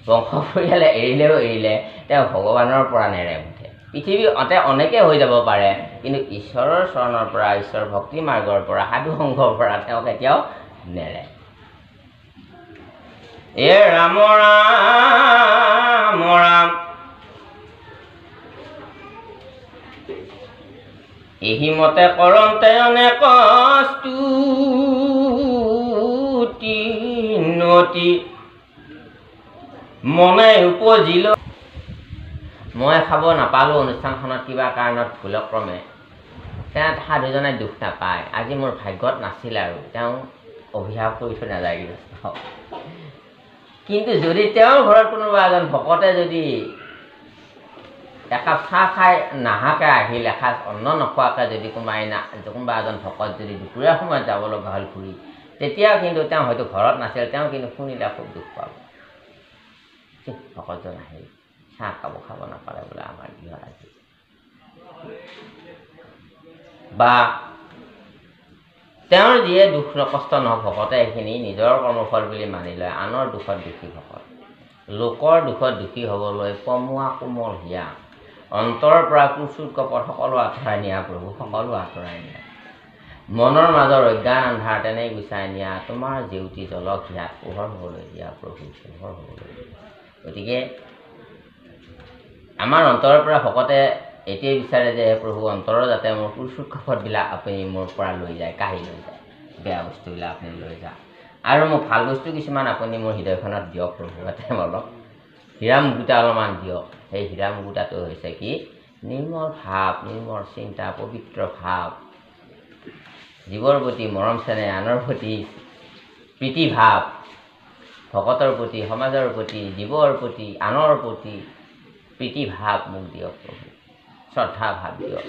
বংশ পৰিয়ালে এৰিলেও এৰিলে তেওঁ ভগৱানৰ পৰা নেৰে মুঠে। পৃথিৱী অতে অনেকে হৈ যাব পাৰে, কিন্তু ঈশ্বৰৰ চৰণৰ পৰা, ঈশ্বৰ ভক্তি মাৰ্গৰ পৰা, সাধু সংঘৰ পৰা তেওঁ কেতিয়াও নেৰে। এ ৰাম ৰাম ৰাম। এহিমতে কৰন্তে অনেক স্তুতি নতি মনে উপজিল। মই খাব নাপালোঁ অনুষ্ঠানখনত কিবা কাৰণত ভুলক্ৰমে, তেওঁ সাধুজনে দুখ নাপায়, আজি মোৰ ভাগ্যত নাছিল আৰু, তেওঁ অভিশাপ কৰি থৈ নাযায় গৃহস্থ। কিন্তু যদি তেওঁৰ ঘৰত কোনোবা এজন ভকতে যদি একাপ চাহ খাই নাহাকৈ আহিল, এসাঁজ অন্ন নোখোৱাকৈ যদি কোনোবাই না কোনোবা এজন ভকত যদি দুপৰীয়া সময়ত যাব লগা হ'ল ঘূৰি, তেতিয়া কিন্তু তেওঁ হয়তো ঘৰত নাছিল, তেওঁ কিন্তু শুনিলে খুব দুখ পাব, ভকতজন আহিল চাহ খাব খাব নাপালে বোলে আমাৰ গৃহত আজি। বা তেওঁৰ যিয়ে দুখ কষ্ট নহওক, ভকতে এইখিনি নিজৰ কৰ্মফল বুলি মানি লয়। আনৰ দুখত দুখী ভকত, লোকৰ দুখত দুখী হ'বলৈ পমুৱা কোমল হিয়া, অন্তৰৰ পৰা কুচুৰ কপট সকলো আঁতৰাই নিয়া প্ৰভু, সকলো আঁতৰাই নিয়া, মনৰ মাজৰ অজ্ঞান আন্ধাৰ তেনেই গুচাই নিয়া, তোমাৰ জেউতি জলক হিয়াত পোহৰ হ'বলৈ দিয়া প্ৰভু, পোহৰ হ'বলৈ দিয়া। গতিকে আমাৰ অন্তৰৰ পৰা ভকতে এইটোৱে বিচাৰে যে হে প্ৰভু, অন্তৰৰ যাতে মোৰ কুচুৰ কপটবিলাক আপুনি মোৰ পৰা লৈ যায়, কাঢ়ি লৈ যায়, বেয়া বস্তুবিলাক আপুনি লৈ যায়, আৰু মোক ভাল বস্তু কিছুমান আপুনি মোৰ হৃদয়খনত দিয়ক প্ৰভু, যাতে অলপ হীৰা মুকুতা অলপমান দিয়ক। সেই হীৰা মুকুতাটো হৈছে কি, নিৰ্মল ভাৱ, নিৰ্মল চিন্তা, পবিত্ৰ ভাৱ, জীৱৰ প্ৰতি মৰম চেনেহ, আনৰ প্ৰতি প্ৰীতি ভাৱ, ভকতৰ প্ৰতি, সমাজৰ প্ৰতি, জীৱৰ প্ৰতি, আনৰ প্ৰতি প্ৰীতি ভাৱ মোক দিয়ক প্ৰভু, শ্ৰদ্ধা ভাৱ দিয়ক।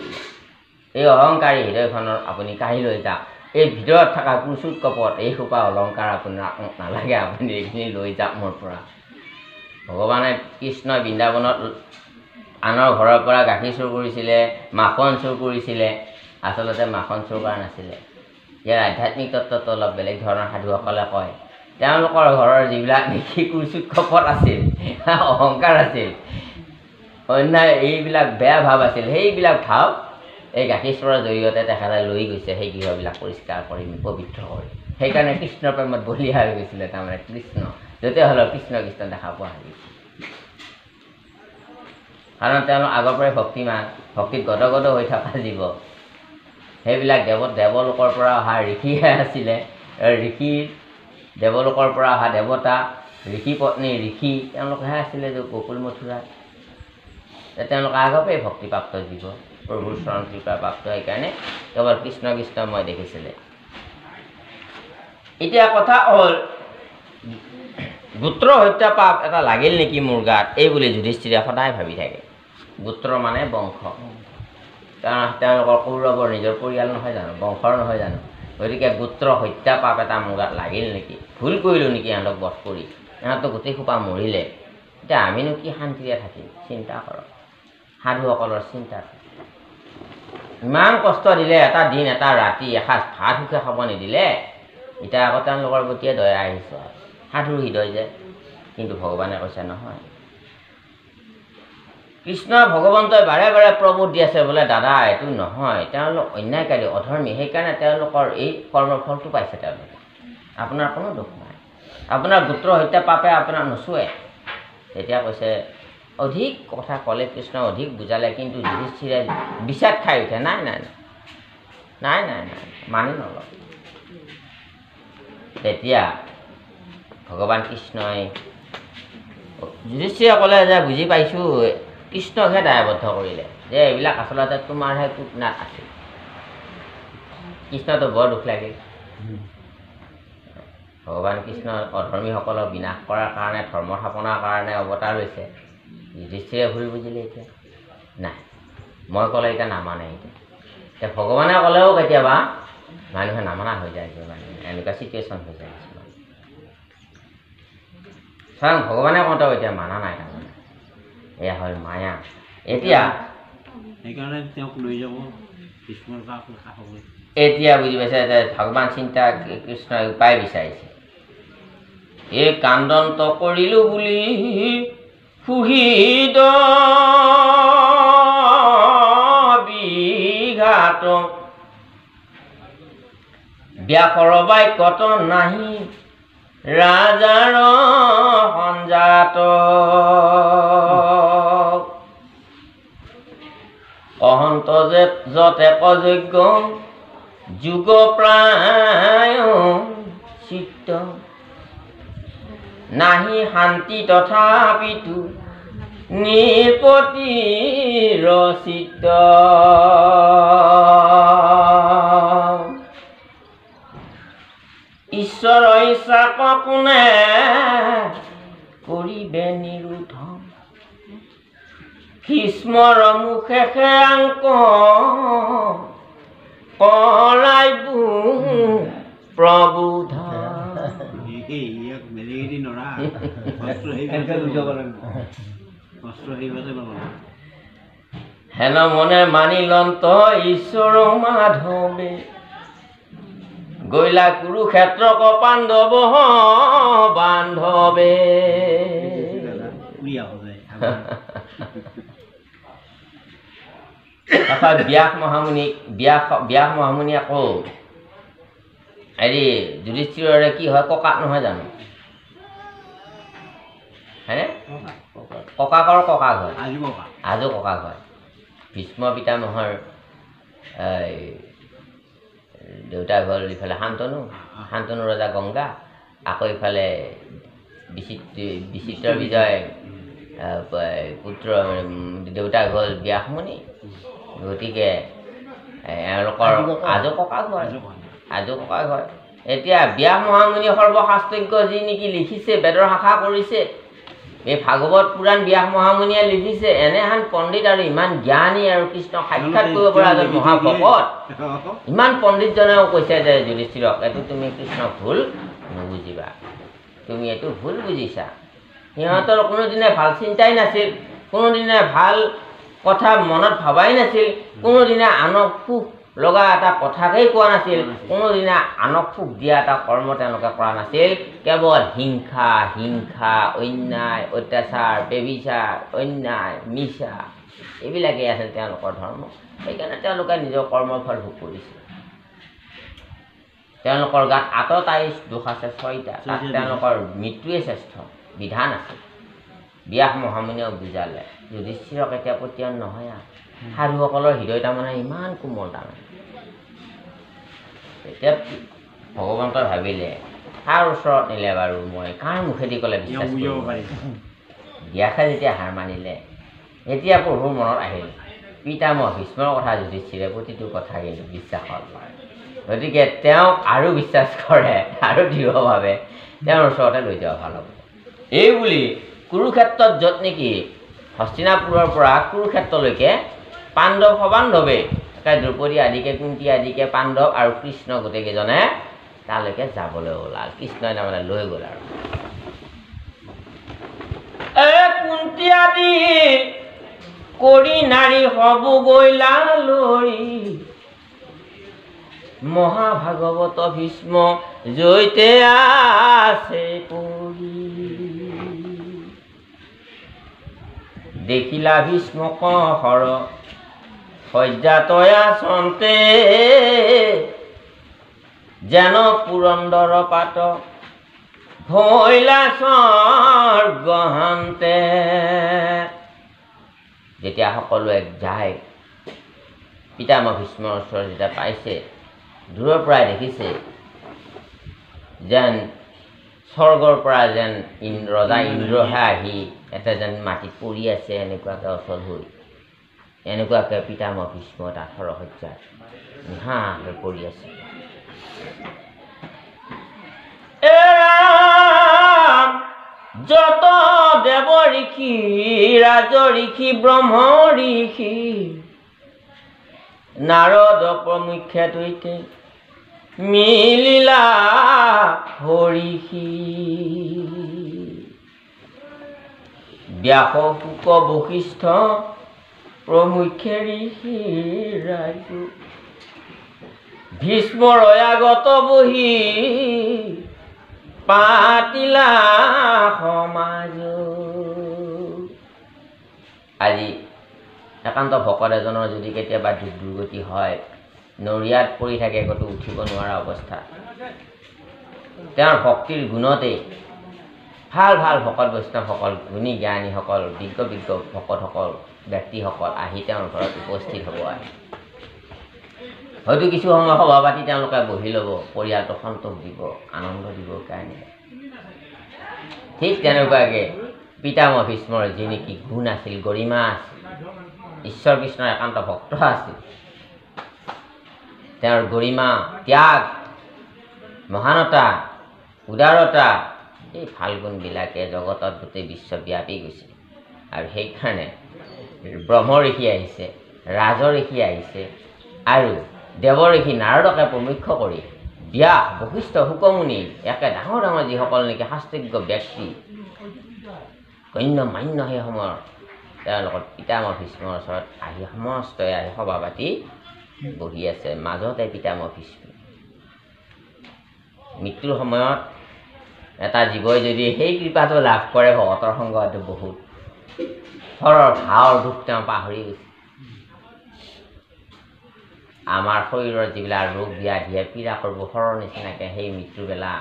এই অহংকাৰী হৃদয়খনৰ আপুনি কাঢ়ি লৈ যাওক, এই ভিতৰত থকা কুচুত কপট, এই সোপা অলংকাৰ আপোনাক নালাগে, আপুনি এইখিনি লৈ যাওক মোৰ পৰা। ভগৱানে কৃষ্ণই বৃন্দাবনত আনৰ ঘৰৰ পৰা গাখীৰ চুৰ কৰিছিলে, মাখন চুৰ কৰিছিলে, আচলতে মাখন চুৰ কৰা নাছিলে। ইয়াৰ আধ্যাত্মিক তত্ত্বটো অলপ বেলেগ ধৰণৰ সাধুসকলে কয়। তেওঁলোকৰ ঘৰৰ যিবিলাক নেকি কুচুত কপট আছিল, অহংকাৰ আছিল, অন্যায় এইবিলাক বেয়া ভাৱ আছিল, সেইবিলাক ভাৱ এই গাখীৰ চোৰৰ জৰিয়তে তেখেতে লৈ গৈছে, সেই গৃহবিলাক পৰিষ্কাৰ কৰি পবিত্ৰ কৰি। সেইকাৰণে কৃষ্ণৰ প্ৰেমত বলিয়া হৈ গৈছিলে, তাৰমানে কৃষ্ণ য'তে হ'লেও কৃষ্ণ কৃষ্ণ দেখা পোৱা হৈ গৈছিল। কাৰণ তেওঁলোক আগৰ পৰাই ভক্তিমান, ভক্তিত গদগদ হৈ থকা জীৱ। সেইবিলাক দেৱলোকৰ পৰা অহা ঋষিহে আছিলে, ঋষিৰ দেৱলোকৰ পৰা অহা দেৱতা, ঋষি পত্নী ঋষি তেওঁলোকহে আছিলে যে গকুল মথুৰাত। তেওঁলোক আগৰ পৰাই ভক্তিপ্ৰাপ্ত জীৱ, প্ৰভুৰ চৰণ কৃপা প্ৰাপ্ত, সেইকাৰণে কেৱল কৃষ্ণ কৃষ্ণ মই দেখিছিলে। এতিয়া কথা হ'ল, গোত্ৰ হত্যা পাপ এটা লাগিল নেকি মোৰ গাত, এই বুলি যুধিষ্ঠিৰে সদায় ভাবি থাকে। গোত্ৰ মানে বংশ, কাৰণ তেওঁলোকৰ কৌৰৱৰ নিজৰ পৰিয়াল নহয় জানো, বংশৰ নহয় জানো, গতিকে গোত্ৰ হত্যা পাপ এটা মোৰ গাত লাগিল নেকি, ভুল কৰিলোঁ নেকি ইহঁতক বধ কৰি, ইহঁতক গোটেই সোপা মৰিলে, এতিয়া আমিনো কি শান্তিৰে থাকিম, চিন্তা কৰক। সাধুসকলৰ চিন্তা থাকে। ইমান কষ্ট দিলে, এটা দিন এটা ৰাতি এসাঁজ ভাত সুখে খাব নিদিলে, এতিয়া আকৌ তেওঁলোকৰ প্ৰতিয়ে দয়া আহিছে, সাধুৰ হৃদয় যে। কিন্তু ভগৱানে কৈছে নহয়, কৃষ্ণ ভগৱন্তই বাৰে বাৰে প্ৰবোধ দি আছে বোলে দাদা এইটো নহয়, তেওঁলোক অন্যায়কাৰী অধৰ্মী, সেইকাৰণে তেওঁলোকৰ এই কৰ্মৰ ফলটো পাইছে তেওঁলোকে, আপোনাৰ কোনো দোষ নাই, আপোনাৰ গোত্ৰ হত্যা পাপে আপোনাক নোচোৱে। তেতিয়া কৈছে অধিক কথা ক'লে কৃষ্ণ, অধিক বুজালে, কিন্তু যুধিষ্ঠিৰে বিষাদ খাই উঠে, নাই নাই নাই নাই নাই নাই মানি নলয়। তেতিয়া ভগৱান কৃষ্ণই যুধিষ্ঠিৰে ক'লে যে বুজি পাইছোঁ, কৃষ্ণকহে দায়বদ্ধ কৰিলে যে এইবিলাক আচলতে তোমাৰহে কূটনাট আছিল। কৃষ্ণটো বৰ দুখ লাগিল। ভগৱান কৃষ্ণ অধৰ্মীসকলক বিনাশ কৰাৰ কাৰণে, ধৰ্ম স্থাপনাৰ কাৰণে অৱতাৰ লৈছে, যুধিষ্ঠিৰে ভুল বুজিলে। এতিয়া নাই, মই ক'লে এতিয়া নামানে, এতিয়া এতিয়া ভগৱানে ক'লেও কেতিয়াবা মানুহে নামানা হৈ যায়, মানে এনেকুৱা চিটুৱেশ্যন হৈ যায় কিছুমান। স্বয়ং ভগৱানে কওঁতেও এতিয়া মানা নাই, তাৰমানে এয়া হ'ল মায়া। এতিয়া সেইকাৰণে তেওঁক লৈ যাব কৃষ্ণৰ কাষলৈ। এতিয়া বুজি পাইছে যে ভগৱান চিন্তা কৃষ্ণই উপায় বিচাৰিছে। এই কান্দন্ত কৰিলো বুলি সুহৃদ বিঘাত, ব্যাসৰ বাক্যত নাহি ৰাজাৰ সঞ্জাত। অহন্ত যে যতেক যজ্ঞ যুগ প্ৰায় চিত্ত, নাহি শান্তি তথাপিতো নিপতিৰ চিত্ত। ঈশ্বৰ ইচ্ছাক কোনে কৰিবে নিৰোধ, ভীষ্মৰ মুখে আংক কৰাইবো প্ৰবোধ। হেন মনে মানিলন্ত ঈশ্বৰ মাধৱে, গৈলা কুৰুক্ষেত্ৰক পাণ্ডৱ বান্ধৱে। তাৰপৰা ব্যাস মহামুনি, ব্যাস মহামুনি আকৌ হেৰি যুধিষ্ঠিৰৰে কি হয়, ককাক নহয় জানো? হয়নে? ককাকৰ ককাক হয়, আজো ককাক হয়। ভীষ্ম পিতামহৰ দেউতাক হ'ল ইফালে শান্তনু, শান্তনু ৰজা গংগা, আকৌ ইফালে বিচিত্ৰ বিজয় পুত্ৰ দেউতাক হ'ল ব্যাসমুনি। গতিকে এওঁলোকৰ আজো ককাক হয়, আজো ককাক হয়। এতিয়া ব্যাস মহামুনি সৰ্বশাস্ত্ৰজ্ঞ যি নেকি লিখিছে, বেদৰ শাখা কৰিছে, এই ভাগৱত পুৰাণ ব্যাস মহামুনিয়ে লিখিছে, এনেহান পণ্ডিত আৰু ইমান জ্ঞানী আৰু কৃষ্ণক সাক্ষাৎ কৰিব পৰা এজন মহাভকত, ইমান পণ্ডিতজনেও কৈছে যে যুধিষ্ঠিৰক এইটো তুমি কৃষ্ণক ভুল নুবুজিবা, তুমি এইটো ভুল বুজিছা। সিহঁতৰ কোনোদিনে ভাল চিন্তাই নাছিল, কোনোদিনে ভাল কথা মনত ভবাই নাছিল, কোনোদিনে আনক সুখ লগা এটা কথাকেই কোৱা নাছিল, কোনোদিনে আনক সুখ দিয়া এটা কৰ্ম তেওঁলোকে কৰা নাছিল। কেৱল হিংসা, হিংসা, অন্যায়, অত্যাচাৰ, ব্যভিচাৰ, অন্যায়, মিছা, এইবিলাকেই আছিল তেওঁলোকৰ ধৰ্ম। সেইকাৰণে তেওঁলোকে নিজৰ কৰ্মফল ভোগ কৰিছে। তেওঁলোকৰ গাত আততাই দোষ আছে 6টা, তাত তেওঁলোকৰ মৃত্যুৱে শ্ৰেষ্ঠ বিধান আছে। ব্যাস মহামুনিয়েও বুজালে যুধিষ্ঠিৰক এতিয়া পতিয়ান নহয় আৰু সাধুসকলৰ হৃদয় তাৰমানে ইমান কোমল। তাৰমানে তেতিয়া ভগৱন্তই ভাবিলে কাৰ ওচৰত নিলে বাৰু মই কাৰ মুখেদি ক'লে বিশ্বাস কৰিব পাৰিম। ব্যাসে যেতিয়া হাৰ মানিলে, এতিয়া প্ৰভুৰ মনত আহিল পিতামহ ভীষ্মৰ কথা যুধিষ্ঠিৰে প্ৰতিটো কথা কিন্তু বিশ্বাসত লয়। গতিকে তেওঁক আৰু বিশ্বাস কৰে আৰু দৃঢ়ভাৱে তেওঁৰ ওচৰতে লৈ যোৱা ভাল হ'ব। এই বুলি কুৰুক্ষেত্ৰত য'ত নেকি হস্তিনাপুৰৰ পৰা কুৰুক্ষেত্ৰলৈকে পাণ্ডৱ সবান্ধৱে দ্ৰৌপদী আদিকে কুন্তী আদিকে পাণ্ডৱ আৰু কৃষ্ণ গোটেইকেইজনে তালৈকে যাবলৈ ওলাল। কৃষ্ণই তাৰমানে লৈ গ'ল আৰু এ কুন্তী আদি কৰি নাৰী সবু গৈলা লৰি। মহাভাগৱত ভীষ্ম জৈতে আছে পৰি। দেখিলা ভীষ্ম শৰ শয্যাতয়া চন্তে, যেন পুৰন্দৰ পাত ভৈলা স্বৰ্গহন্তে। যেতিয়া সকলোৱে যায়, পিতামহ ভীষ্মৰ ওচৰত যেতিয়া পাইছে, দূৰৰ পৰাই দেখিছে যেন স্বৰ্গৰ পৰা যেন ৰজা ইন্দ্ৰহে আহি এটা যেন মাটিত পৰি আছে, এনেকুৱাকৈ অচল হৈ, এনেকুৱাকৈ পিতামহ ভীষ্ম তাত সৰশয্যাত নিশাকৈ পৰি আছে। যত দেৱ ঋষি ৰাজ ঋষি ব্ৰহ্ম ঋষি নাৰদ প্ৰমুখ্যে তৈতে মিলিলা হৰিষি। ব্যাস শুক বশিষ্ঠ প্ৰমুখ্যে ঋষি ৰাজ ভীষ্মৰ আগত বহি পাতিলা সমাজ। আজি একান্ত ভকত এজনৰ যদি কেতিয়াবা দুখ দুৰ্গতি হয়, নৰিয়াত পৰি থাকে, ক'তো উঠিব নোৱাৰা অৱস্থা, তেওঁৰ ভক্তিৰ গুণতেই ভাল ভাল ভকত বৈষ্ণৱসকল, গুণী জ্ঞানীসকল, বিজ্ঞ বিজ্ঞ ভকতসকল, ব্যক্তিসকল আহি তেওঁৰ ঘৰত উপস্থিত হ'ব। আহি হয়তো কিছু সময় সভা পাতি তেওঁলোকে বহি ল'ব, পৰিয়ালটোক সন্তোষ দিব, আনন্দ দিবৰ কাৰণে। ঠিক তেনেকুৱাকৈ পিতামহ ভীষ্মৰ যি নেকি গুণ আছিল, গৰিমা আছিল, ঈশ্বৰ কৃষ্ণৰ একান্ত ভক্ত আছিল, তেওঁৰ গৰিমা, ত্যাগ, মহানতা, উদাৰতা, এই ভাল গুণবিলাকে জগতত গোটেই বিশ্ব ব্যাপি গৈছে। আৰু সেইকাৰণে ব্ৰহ্ম ঋষি আহিছে, ৰাজ ঋষি আহিছে, আৰু দেৱ ঋষি নাৰদকে প্ৰমুখ্য কৰি ব্যাস, বশিষ্ঠ, শুকমুনি একে ডাঙৰ ডাঙৰ যিসকল নেকি শাস্ত্ৰজ্ঞ ব্যক্তি, গণ্য মান্য সেই সময়ৰ, তেওঁলোকৰ পিতামহ ভীষ্মৰ ওচৰত আহি সমস্তই আহি সভা পাতি বহি আছে। মাজতে পিতামহ ভীষ্ম। মৃত্যুৰ সময়ত এটা জীৱই যদি সেই কৃপাটো লাভ কৰে ভকতৰ সংগত, বহুত শৰৰ ভাৱৰ দুখ তেওঁ পাহৰি গৈছে। আমাৰ শৰীৰৰ যিবিলাক ৰোগ ব্যাধিয়ে পীড়া কৰিব শৰৰ নিচিনাকৈ, সেই মৃত্যুবেলা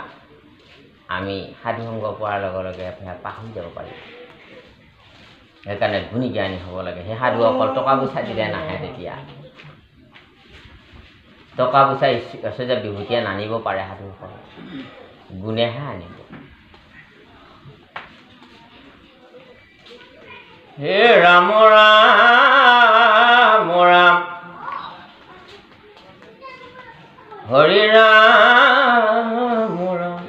আমি সাধু সংগ পোৱাৰ লগে লগে পাহৰি যাব পাৰিম। সেইকাৰণে গুণী জ্ঞানী হ'ব লাগে। সেই সাধুসকল টকা পইচা দিলে নাহে, তেতিয়া টকা পইচা ঐশ্বৰ্য বিভূতিয়ে নানিব পাৰে, সাধুসকল গুণেহে আনিব। হে ৰাম ৰাম ৰাম হৰি ৰাম ৰাম,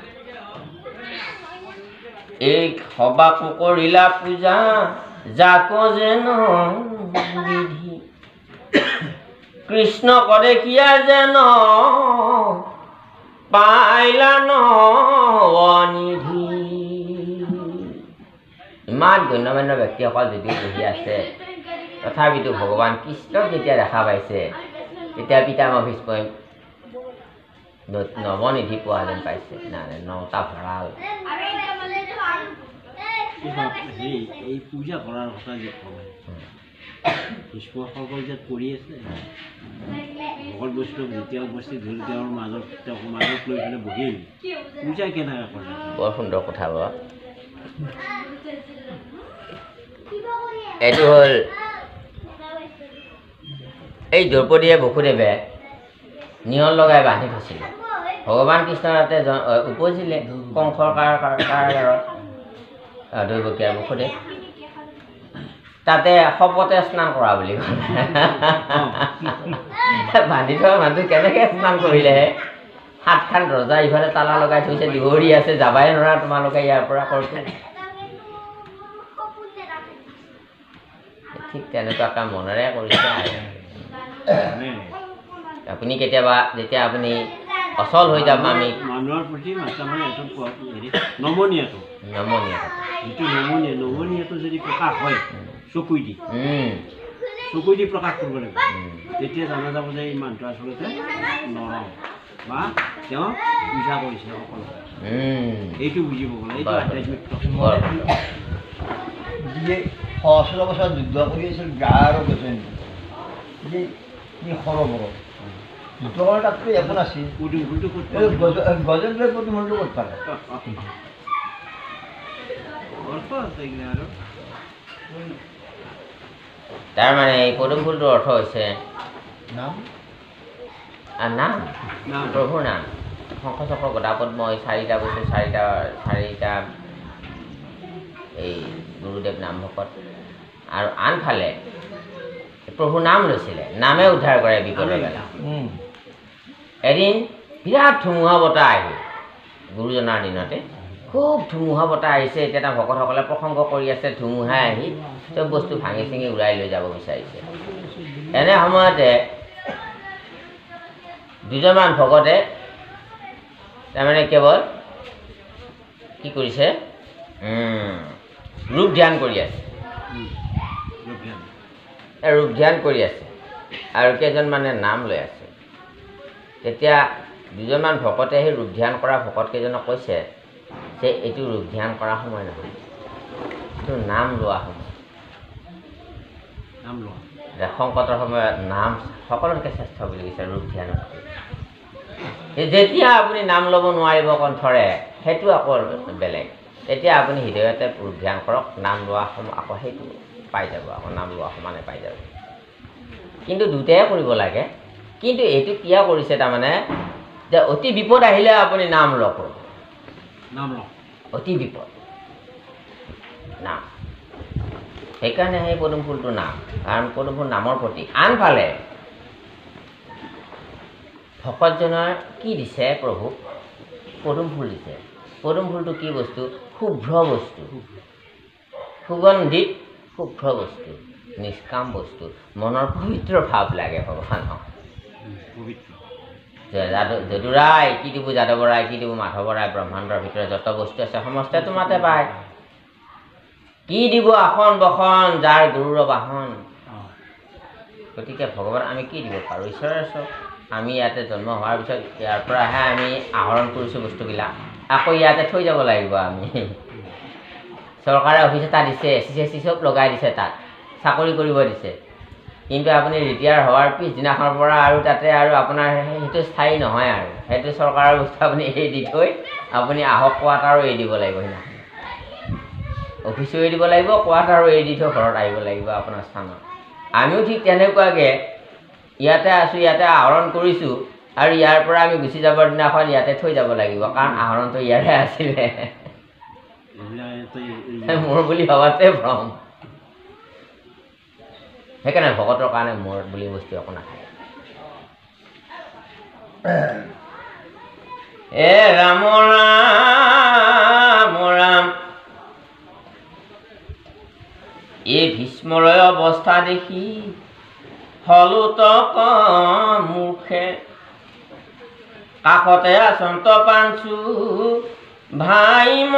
এই সবাকো কৰিলা পূজা যাক যেন বিধি, কৃষ্ণ দেখিয়া যেন পাইলা নিধি। ইমান গণ্যমান্য ব্যক্তিসকল যদিও বহি আছে, তথাপিতো ভগৱান কৃষ্ণক যেতিয়া দেখা পাইছে, তেতিয়া পিতামহ ভীষ্মই নৱনিধি পোৱা যেন পাইছে। নাই, নটা ভঁৰাল। এই পূজা কৰাৰ কথা যে কয়, ভীষ্ম সৰ্বজাত পৰি আছে, ভকত বৈষ্ণৱ যেতিয়া উপস্থিত হ'ল তেওঁৰ মাজত, তেওঁক মাজত লৈ পেলাই বহিল, পূজা কেনেকৈ কৰে? বৰ সুন্দৰ কথা বাৰু। এইটো হ'ল এই দ্ৰৌপদীয়ে বসুদেৱে নিয়ল লগাই বান্ধি থৈছিলে। ভগৱান কৃষ্ণৰ তাতে উপজিলে কংসৰ কাৰাগাৰত দৈৱকী আৰু বসুদেৱ, তাতে শপতে স্নান কৰা বুলি ক'লে। বান্ধি থোৱা মানুহটো কেনেকৈ স্নান কৰিলেহে? সাতখন ৰজা ইফালে তালা লগাই থৈছে, দুহৰি আছে, যাবাই নোৱাৰা তোমালোকে ইয়াৰ পৰা কৰতো। ঠিক তেনেকুৱা কাম মনেৰে কৰিছে। আৰু আপুনি কেতিয়াবা যেতিয়া আপুনি অচল হৈ যাব, আমি মানুহৰ প্ৰতি নমনীয়টো, যিটো নমনীয়টো যদি প্ৰকাশ হয় চকুই দি, চকু দি প্ৰকাশ কৰিব লাগিব, তেতিয়া জনা যাব যে এই মানুহটো আচলতে নৰ বা তেওঁ পূজা কৰিছে সকলো। এইটো বুজিব গ'লে এইটো আধ্যাত্মিক। যিয়ে সহস্ৰ বছৰ যুদ্ধ কৰি আছিল গা আৰু গজেন্দ্ৰ, যে কি সৰ বড় যুদ্ধ কৰাৰ তাতকৈ একো নাছিল। গজেন্দ্ৰই পদুম ফুলটো ক'ত পালে? তাৰমানে এই পদুম ফুলটোৰ অৰ্থ হৈছে নাম, নাম, প্ৰভুৰ নাম। শংখ চক্ৰ গদা পদ্ম এই চাৰিটা বস্তু, চাৰিটা চাৰিটা এই গুৰুদেৱ নাম ভকত। আৰু আনফালে প্ৰভুৰ নাম লৈছিলে, নামে উদ্ধাৰ কৰে বিপদৰ বেলা। এদিন বিৰাট ধুমুহা বতাহ আহিল, গুৰুজনাৰ দিনতে খুব ধুমুহা বতাহ আহিছে। এতিয়া তাৰ ভকতসকলে প্ৰসংগ কৰি আছে, ধুমুহাই আহি চব বস্তু ভাঙি চিঙি উৰাই লৈ যাব বিচাৰিছে। এনে সময়তে দুজনমান ভকতে তাৰমানে কেৱল কি কৰিছে, ৰূপ ধ্যান কৰি আছে, ৰূপ ধ্যান কৰি আছে আৰু কেইজনমানে নাম লৈ আছে। তেতিয়া দুজনমান ভকতে সেই ৰূপ ধ্যান কৰা ভকত কেইজনক কৈছে যে এইটো ৰূপ ধ্যান কৰা সময় নহয়, এইটো নাম লোৱা সময়। নাম লোৱা সংকটৰ সময়ত নাম সকলোতকৈ শ্ৰেষ্ঠ বুলি কৈছে ৰূপ ধ্যানতকৈ। যেতিয়া আপুনি নাম ল'ব নোৱাৰিব কণ্ঠৰে, সেইটো আকৌ বেলেগ। তেতিয়া আপুনি হৃদয়তে ৰূপ ধ্যান কৰক, নাম লোৱা সময় আকৌ সেইটো পাই যাব, আকৌ নাম লোৱা সমানে পাই যাব। কিন্তু দুটাই কৰিব লাগে। কিন্তু এইটো কিয় কৰিছে তাৰমানে যে অতি বিপদ আহিলে আপুনি নাম লওক, নাম লওক, অতি বিপদ নাম। সেইকাৰণে সেই পদুম ফুলটো নাম, কাৰণ পদুম ফুল নামৰ প্ৰতি। আনফালে ভকতজনৰ কি দিছে প্ৰভুক? পদুম ফুল দিছে। পদুম ফুলটো কি বস্তু? শুভ্ৰ বস্তু, সুগন্ধিত শুভ্ৰ বস্তু, নিষ্কাম বস্তু, মনৰ পবিত্ৰ ভাৱ লাগে ভগৱানক। যদুৰাই কি দিব, যাদৱৰাই কি দিব, মাধৱৰাই, ব্ৰহ্মাণ্ডৰ ভিতৰত যত বস্তু আছে সমস্তে তোমাতে পায়। কি দিব আসন বসন যাৰ গুৰুৰ বাহন। গতিকে ভগৱান আমি কি দিব পাৰোঁ? ঈশ্বৰে চব। আমি ইয়াতে জন্ম হোৱাৰ পিছত ইয়াৰ পৰাহে আমি আহৰণ কৰিছোঁ বস্তুবিলাক, আকৌ ইয়াতে থৈ যাব লাগিব। আমি চৰকাৰে অফিচ এটা দিছে, এ চি চে চি চব লগাই দিছে, তাত চাকৰি কৰিব দিছে। কিন্তু আপুনি ৰিটায়াৰ হোৱাৰ পিছদিনাখনৰ পৰা আৰু তাতে আৰু আপোনাৰ সেইটো স্থায়ী নহয় আৰু সেইটো চৰকাৰৰ বস্তু আপুনি এৰি দি থৈ আপুনি আহক কোৱাৰ্টাৰো এৰি দিব লাগিব, সেইদিনাখন অফিচো এৰি দিব লাগিব, কোৱাৰ্টাৰো এৰি দি থৈ ঘৰত আহিব লাগিব আপোনাৰ স্থানত। আমিও ঠিক তেনেকুৱাকৈ ইয়াতে আছোঁ, ইয়াতে আহৰণ কৰিছোঁ আৰু ইয়াৰ পৰা আমি গুচি যাবৰ দিনাখন ইয়াতে থৈ যাব লাগিব, কাৰণ আহৰণটো ইয়াৰে আছিলে। মোৰ বুলি ভবাতে ভ্ৰম। সেইকাৰণে ভকতৰ কাৰণে মোৰ বুলি বস্তু একো নাথাকে। এ ৰাম ৰাম ৰাম। এই ভীষ্মৰয় অৱস্থা দেখি হলোতক মুখে, কাষতে আচন্ত পাঞ্চু ভাই।